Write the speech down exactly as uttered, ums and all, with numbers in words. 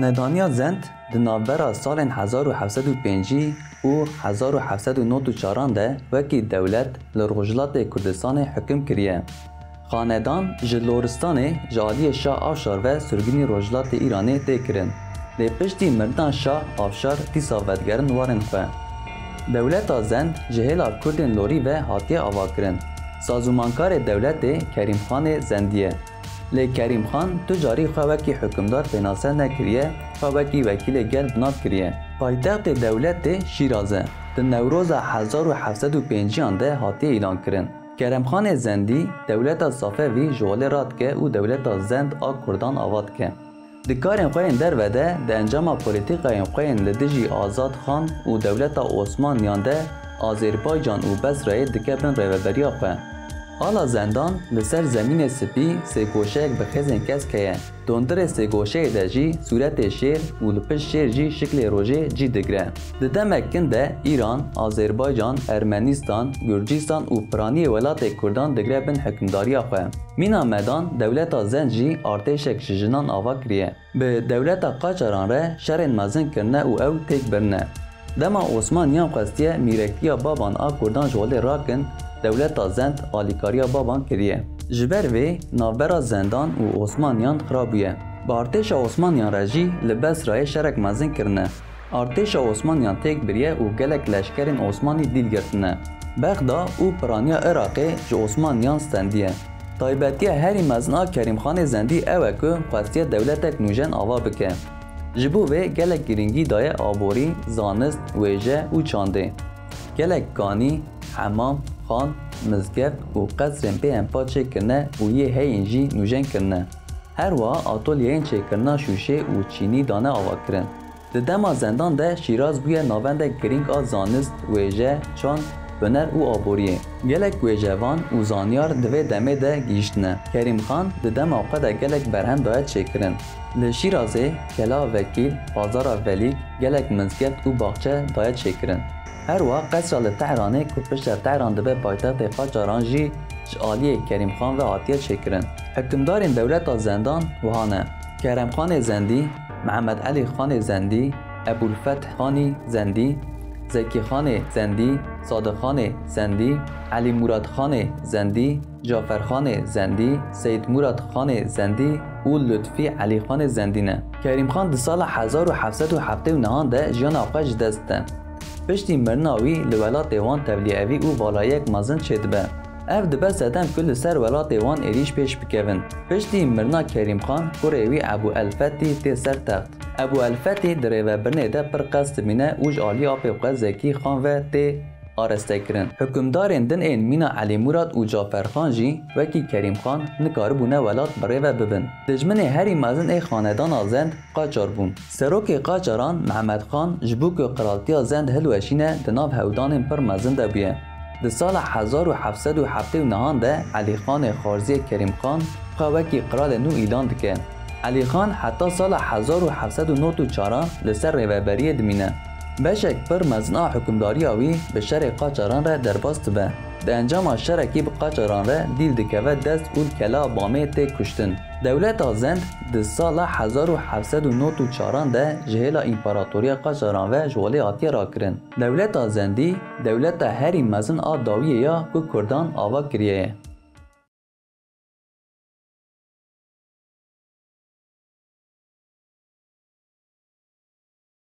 Xanedaniya Zend di navbera salên hezar û heft sed û pêncî û hezar û heft sed û nod û çaran de wekî dewlet li Rojhilatê Kurdistanê hukm kiriye. Xanedan ji Loristanê ji aliyê Şah Afşar ve sirgûnî Rojhilatê Îranê tê kirin. Lê piştî mirina Şah Afşar dîsa vedigerin warên xwe. Dewleta Zend ji hêla Kurdên Lorî ve hatiye avakirin. Sazûmankarê dewletê Kerîmxanê Zendî ye. Lê Kerîmxan tu carî xwe wekî hukimdar pênase nekiriye, xwe wekî wekîlê gel bi nav kiriye. Paytextê dewletê Şîraz e. Di Newroza hezar û heft sed û pênciyan de hatiye îlankirin. Keremxanê Zendî dewleta Safevî ji holê radike û dewleta Zend a Kurdan ava dike. Di karên xwe yên derve de, di encama polîtîkayên xwe yên li dijî Azad Xan û dewleta Osmaniyan de, Azerbaycan û Besrayê dike bin rêveberiya xwe. Ala Zendan li ser zemînê spî sêgoşeyek bi xêzên kesk heye. Dondirê sêgoşeyê de jî sûretê şêr û li pişt şêr jî şiklê rojê cî digre. Di demek kin de Îran, Azerbaycan, Ermenistan, Gurcistan û piraniyê welatê Kurdan digre bin hukimdariya xwe. Mîna Medan dewleta Zend jî artêşek ji jinan ava kiriye. Bi dewleta Qacaran re şerên mezin kirine û ew têk birine. Dema Osmaniyan xwestiye mîrekiya Baban a Kurdan ji holê rakin, dewleta Zend alîkariya Baban kiriye. Ji ber vê navbera Zendan û Osmaniyan xira bûye. Bi artêşa Osmaniyan re jî li Besrayê şerek mezin kirine. Artêşa Osmaniyan têk biriye û gelek leşkerên Osmanî dîl girtine. Bexda û piraniya Iraqê ji Osmaniyan stendiye. Taybetiya herî mezin a Kerîmxanê Zendî ew e ku xwestiye dewletek nûjen ava bike. Ji bo vê gelek girîngî daye aborî, zanist, wêje û çandê. Gelek kanî, hemam, xan, mizgeft û qesrên bêhempa çêkirine û yê heyîn jî nûjen kirine. Her wiha atolyeyên çêkirina şûşê û çînî dane avakirin. Di dema Zendan de Şîraz bûye navendek girîng a zanist, wêje, çand, huner û aboriyê. Gelek wêjevan û zanyar di vê demê de gihîştine. Kerîmxan di dema xwe de gelek berhem daye çêkirin. Li Şîrazê Kela Vekîl, Pazara Velîk, gelek mizgeft û baxçe daye çêkirin. Her wiha qesra li Tehranê ku piştre Tehran dibe paytextê Qacaran jî ji aliyê Kerîmxan ve hatiye çêkirin. Hukimdarên dewleta Zendan wiha ne: Keremxanê Zendî, Mihemed Elî Xanê Zendî, Ebûlfeth Xanî Zendî, Zekî Xanê Zendî, Sadiq Xanê Zendî, Elî Murad Xanê Zendî, Cafer Xanê Zendî, Seyîd Murad Xanê Zendî û Lutfî Elî Xanê Zendî ne. Kerîmxan di sala hezar û heft sed û heftê û nehan de jiyana xwe ji dest dide. Piştî mirina wî li welatê wan tevlîhevî û valayiyek mezin çêdibe. Ev dibe sedem ku li ser welatê wan êrîş pêş bikevin. Piştî mirina Kerîmxan kurê wî Ebû Elfetî tê ser text. Ebû Elfetî di rêvebirinê de pir qest dimîne û ji alî apê xwe Zekî Xan ve tê areste kirin. Hukimdarên din ên mîna Elî Murad û Cafer Xan jî wekî Kerîm Xan nikaribûne welat bi rê ve bibin. Dijminê herî mezin ê xanedana Zend Qacar bûn. Serokê Qacaran Mehmed Xan ji bo ku qiraltiya Zend hilweşîne di nav hewdanên pir mezin de bûye. Di sala hezar û heft sed û heftê û nehan de Elî Xanê Xarziyê Kerîm Xan xwe wekî qiralê nû îlan dike. Elî Xan heta sala hezar û heft sed û nod û çaran li ser rêveberiyê dimîne. Beşek pir mezin a hukimdariya wî bi şerê Qacaran re derbas dibe. Di encama şerekî bi Qacaran re dîl dikeve dest û li Kela Bamê tê kuştin. Dewleta Zend di sala hezar û heft sed û nod û çaran de ji hêla Împaratoriya Qacaran ve ji holê hatiye rakirin. Dewleta Zendî, dewleta herî mezin a dawiyê ya ku Kurdan ava kiriye ye.